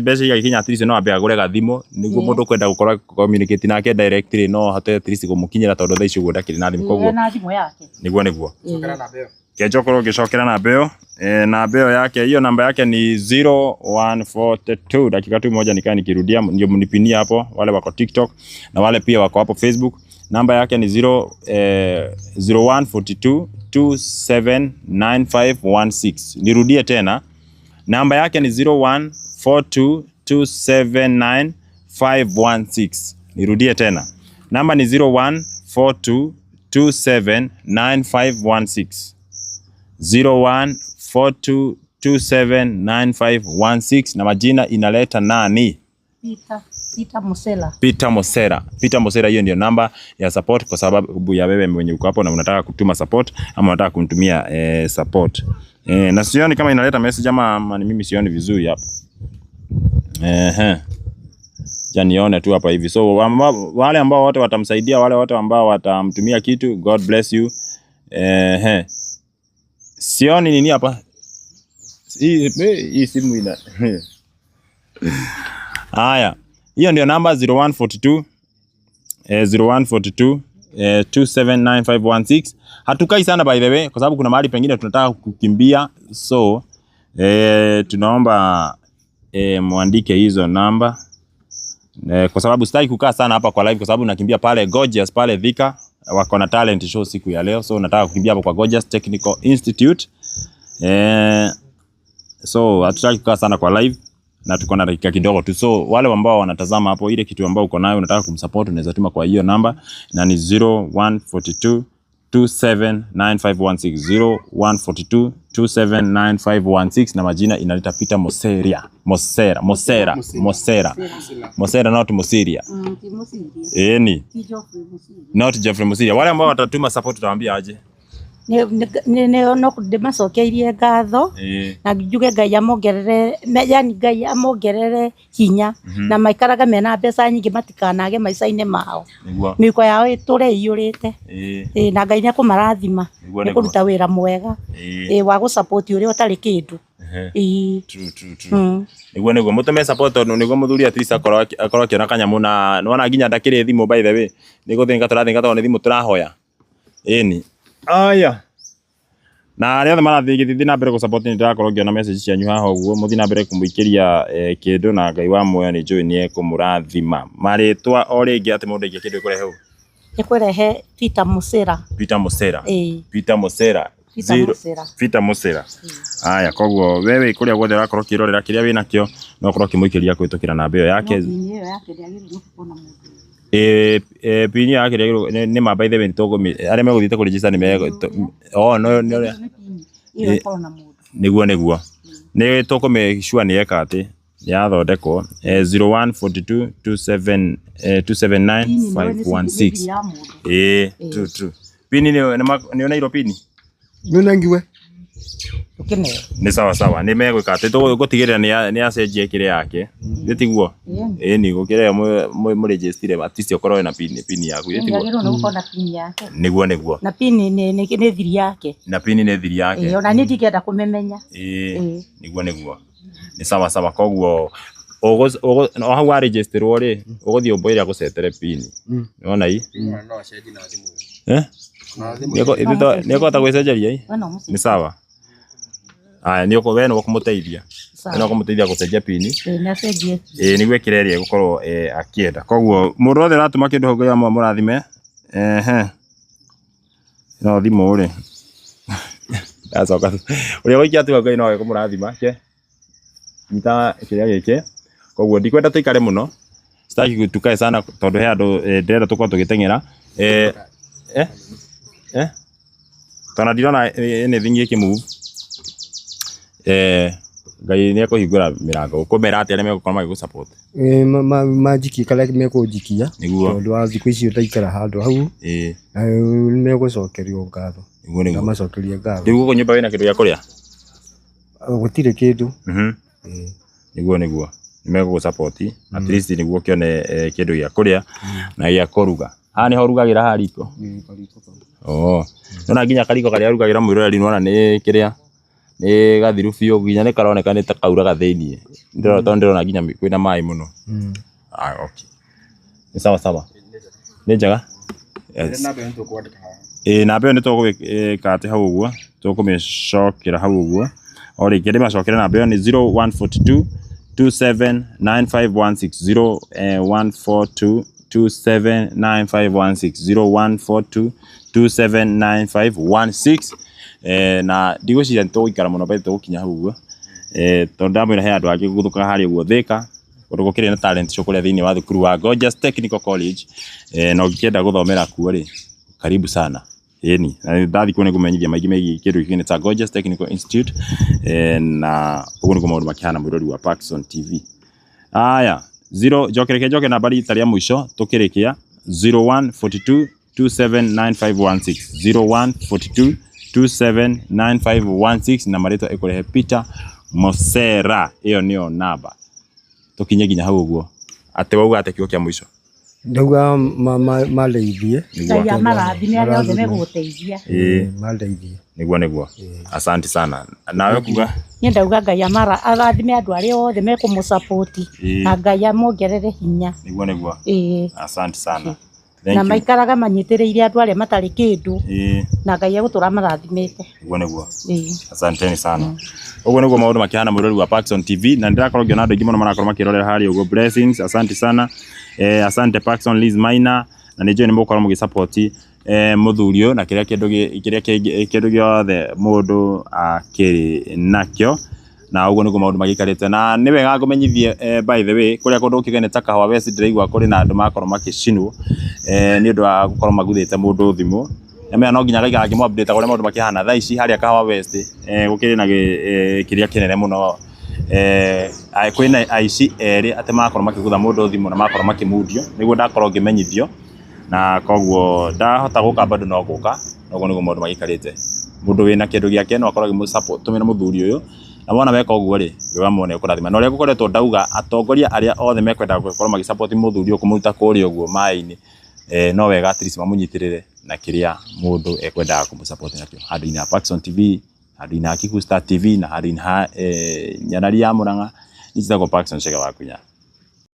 mbeca igagĩkinya at least no ambe agũre gathimũ nĩguo mũndũ ũkwenda gũkorwo communicate nake directly no ahote at least kũmũkinyĩra tondũ thaa ici ũguo ndakĩrĩ na thimũ koguo na thimũ yake. Nĩguo nĩguo. Kenjo korwo ũngĩcokera namba ĩyo namba ĩyo yake hiyo namba yake ni 0142 dakika tu moja nikaa nikirudia ndio mnipinie hapo wale wako TikTok na wale pia wako hapo Facebook. Namba yake ni 0142 279516. Nirudie tena namba yake ni 0142 279516. Nirudie tena namba ni 0142 279516. 0142 279516 na majina inaleta nani? Peter Musela. Peter Mosera. Peter Mosera, hiyo ndio namba ya support kwa sababu ya wewe mwenye uko hapo na unataka kutuma support ama unataka kumtumia support. Na sioni kama inaleta message ama ni mimi sioni vizuri hapa. Nione tu hapa hivi. So wale ambao wote watamsaidia, wale wote ambao watamtumia kitu, God bless you. Sioni nini hapa? Hii simu ina. Haya. Hiyo ndio namba 0142 0142 279516. Hatukai sana by the way kwa sababu kuna mahali pengine tunataka kukimbia, so tunaomba muandike hizo namba kwa sababu sitaki kukaa sana hapa kwa live kwa sababu nakimbia pale Gorgeous pale Thika wako na talent show siku ya leo, so nataka kukimbia hapo kwa Gorgeous Technical Institute. So hatutaki kukaa sana kwa live na tuko na dakika kidogo tu, so wale ambao wanatazama hapo, ile kitu ambao uko nayo unataka kumsupport unaweza tuma kwa hiyo namba na ni 0142 279516 0142 279516 na majina inaleta Peter Mosera. Mosera, Mosera, Mosera. Mosera not Mosiria. Eni. Not Jeffrey Mosiria. Wale ambao watatuma support tutawaambia aje. No ndĩmacokeirie ngatho na njuge Ngai amongerere, yani Ngai amongerere hinya na maikaraga mena mbeca nyingĩ matikanage maica-inĩ mao, mĩhuko yao ĩtũre ĩiyũrĩte, na Ngai nĩekũmarathima nĩ kũruta wĩra mwega wa gũ support ũrĩa ũtarĩ kĩndũ. True, true. Nĩguo nĩguo mũtũme support tondũ nĩguo mũthuri at least akorwo akĩona kanyamũ na nĩwona nginya ndakĩrĩ thimũ by the way nĩ gũthĩnga tũrathĩnga tondũ nĩ thimũ tũrahoya. Ĩni. Aya. Na arĩa othe marathiĩ gĩthiĩ na mbere gũ support nĩ ndĩrakorwo ngĩona message cianyu haha ũguo, mũthiĩ na mbere kũmũikĩria kĩndũ na Ngai wa muoyo nĩ njũĩ nĩ ekũmũrathima. Marĩtwa o rĩngĩ atĩ mũndũ aikia kĩndũ ĩkũrehe ũ? Ĩkũrehe Peter Musera. Peter Musera. Ĩĩ. Peter Musera. Peter Musera. Peter Musera. Aya, koguo we wĩ kũrĩa guothe ũrakorwo ũkĩrorera kĩrĩa wĩ nakĩo no ũkorwo ũkĩmũikĩria kũhĩtũkĩra namba ĩyo yake. No pini ĩyo yake ndĩagĩrĩirwo nĩ gũkorwo na mũndũ. Ĩĩ, pini ĩyo yake ndĩagĩrĩirwo nĩ ma by the way arĩa megũthiĩte kũregister nĩ me oh no nĩ ũrĩa Ĩyo ĩkorwo na mũndũ. Nĩguo nĩguo. Nĩ tũkũ make sure nĩ eka atĩ nĩ yathondekwo 0142 27 279 516. Ĩĩ, true true. Pini nĩ nĩ ũneirwo pini? Nĩnengiwe. Ũkĩneo. Nĩ sawa sawa, nĩ megwĩka atĩ tũgũtigĩrĩra nĩ acenjia kĩrĩa yake. Nĩ tiguo? Ĩni gũkĩra ĩyo mũrĩnjĩstire at least ũkorwo wĩna pini yaku. Ĩ tiguo? Nĩagĩrĩirwo nĩ gũkorwo na pini yake. Nĩguo nĩguo. Na pini nĩ thiri yake. Na pini nĩ thiri yake. Ĩĩ, ona niĩ ndingĩenda kũmĩmenya. Ĩĩ, nĩguo nĩguo. Nĩ sawa sawa, koguo o hau warĩnjĩstĩrwo rĩ, ũgũthiĩ ũmwĩre agũcetere pini. Nĩwona ii? Eh? Nĩ ekũhota gwĩcenjeria ii? Nĩ sawa. Aya, nĩ we nĩ ũkũmũteithia. We nĩ ũkũmũteithia gũcenjia pini. Ĩĩ, nĩ acenjie. Ĩĩ, nĩguo ĩkĩre ĩrĩa egũkorwo akĩenda. Koguo mũndũ wothe ũratũma kĩndũ hau Ngai amũrathime. Ehe. No thimũ rĩ. Ndacoka. Ũrĩa waikia tu hau Ngai no ekũmũrathima. Ke. Nyita kĩrĩa gĩkĩ. Koguo ndikwenda tũikare mũno. Sitaki tukae sana tondũ he andũ ndĩrenda tũkorwo tũgĩteng'era. Tondũ ndirona anything ĩkĩ move. Ngai nĩ ekũhingũra mĩrango. Ũkũmera atĩa arĩa megũkorwo magĩgũ support? Ĩĩ, manjikie karĩa mekũnjikia. Nĩguo. Tondũ wa thikũ icio ndaikara handũ hau. Ĩĩ. Na nĩ megũcokerio ngatho. Nĩguo nĩguo. Ndamacokeria ngatho. Rĩu gũkũ nyũmba wĩna kĩndũ gĩa kũrĩa? Gũtirĩ kĩndũ. Nĩguo nĩguo. Nĩ megũgũ support at least nĩguo ũkĩone kĩndũ gĩa kũrĩa na gĩa kũruga. Haha nĩho ũrugagĩra haha riko? Oh. Nĩwona nginya kariko karĩa arugagĩra mwĩroreri nĩwona nĩ kĩrĩa nĩ gathiru biũ nginya nĩ karoneka nĩ ta kauraga thĩiniĩ. Ndĩrona tondũ ndĩrona nginya kwĩna maĩ mũno. Ah, okay. Nĩ sawa sawa. Nĩ njega? Yes. Ĩĩ, namba ĩyo nĩ tũgwĩka atĩ hau ũguo, tũkũmĩcokera hau ũguo. O rĩngĩ ndĩmacokere namba ĩyo nĩ 0142 279516 0142 279516 0142 279516. Na ndigwĩciria nĩ tũgũikara mũno mbere tũgũkinya hau ũguo. Tondũ ndamwĩra he andũ angĩ gũthũkaga harĩa ũguo Thika, kũndũ gũkĩrĩ na talent show kũrĩa thĩinĩ wa thukuru wa Gorgeous Technical College. Na ũngĩkĩenda gũthomera kuo rĩ, karibu sana. Ĩni, na ndathiĩ kuo nĩngũmenyithia maingĩ megiĩ kĩndũ gĩkĩ nĩ ta Gorgeous Technical Institute. Na ũguo nĩguo maũndũ makĩhana mwĩrori wa Parkson TV. Aya, 0 njoke njoke namba rita rĩa mũico tũkĩrĩkia 0142 279516 0142 279516 na marĩtwa ĩkũrehe Peter Mosera. Ĩyo nĩyo namba. Tũkinye nginya hau ũguo. Atĩ wauga atĩ kiugo kĩa mũico? Ndauga mandeithie. Ngai amarathime arĩa othe megũgũteithia. Ĩĩ. Mandeithie. Nĩguo nĩguo. Asante sana. Nawe kuga? Niĩ ndauga Ngai arathime andũ arĩa othe mekũmũ support na Ngai amongerere hinya. Nĩguo nĩguo. Ĩĩ. Asante sana. Na Thank you. maikaraga manyitĩrĩire andũ arĩa matarĩ kĩndũ. Ĩĩ. Na Ngai egũtũra amarathimĩte. Nĩguo nĩguo. Ĩĩ. Asanteni sana. Ũguo nĩguo maũndũ makĩhana mwĩrori wa Parkson TV na nĩndĩrakorwo ngĩona andũ aingĩ mũno marakorwo makĩrorera harĩa ũguo. Blessings, asante sana. Asante Parkson Liz Maina na nĩ njũĩ nĩ mũgũkorwo mũgĩ support mũthuri ũyũ na kĩrĩa kĩndũ kĩrĩa kĩngĩ kĩndũ gĩothe mũndũ akĩrĩ nakĩo. Na ũguo nĩguo maũndũ magĩikarĩte. Na nĩ wega ngũmenyithie by the way kũrĩa kũndũ gũkĩgene ta Kahawa West ndĩraigua kũrĩ na andũ makorwo makĩcinwo nĩ ũndũ wa gũkorwo maguthĩte mũndũ thimũ. Nĩmenya no nginya ngaikara ngĩmũ update ũrĩa maũndũ makĩhana. Thaa ici harĩa Kahawa West gũkĩrĩ na kĩrĩa kĩnene mũno. Kwĩna aici erĩ atĩ makorwo makĩgũtha mũndũ thimũ na makorwo makĩmundio. Nĩguo ndakorwo ngĩmenyithio. Na koguo ndahota gũka bado no gũka. Ũguo nĩguo maũndũ magĩikarĩte. Mũndũ wĩna kĩndũ gĩake no akorwo akĩmũ support tũmĩra mũthuri ũyũ. Na wona weka ũguo rĩ, Ngai wa muoyo nĩekũrathima. Na ũrĩa ngũkoretwo ndauga atongoria arĩa othe mekwenda gũkorwo magĩ support mũthuri ũyũ kũmũruta kũrĩa ũguo maĩ-inĩ, no wega at least mamũnyitĩrĩre na kĩrĩa mũndũ ekwendaga kũmũ support nakĩo. Handũ-inĩ ha Parkson TV, handũ-inĩ ha Kikuyu Star TV na handũ-inĩ ha Nyanari ya Murang'a, niĩ njĩtagwo Parkson Chege wa Kunya.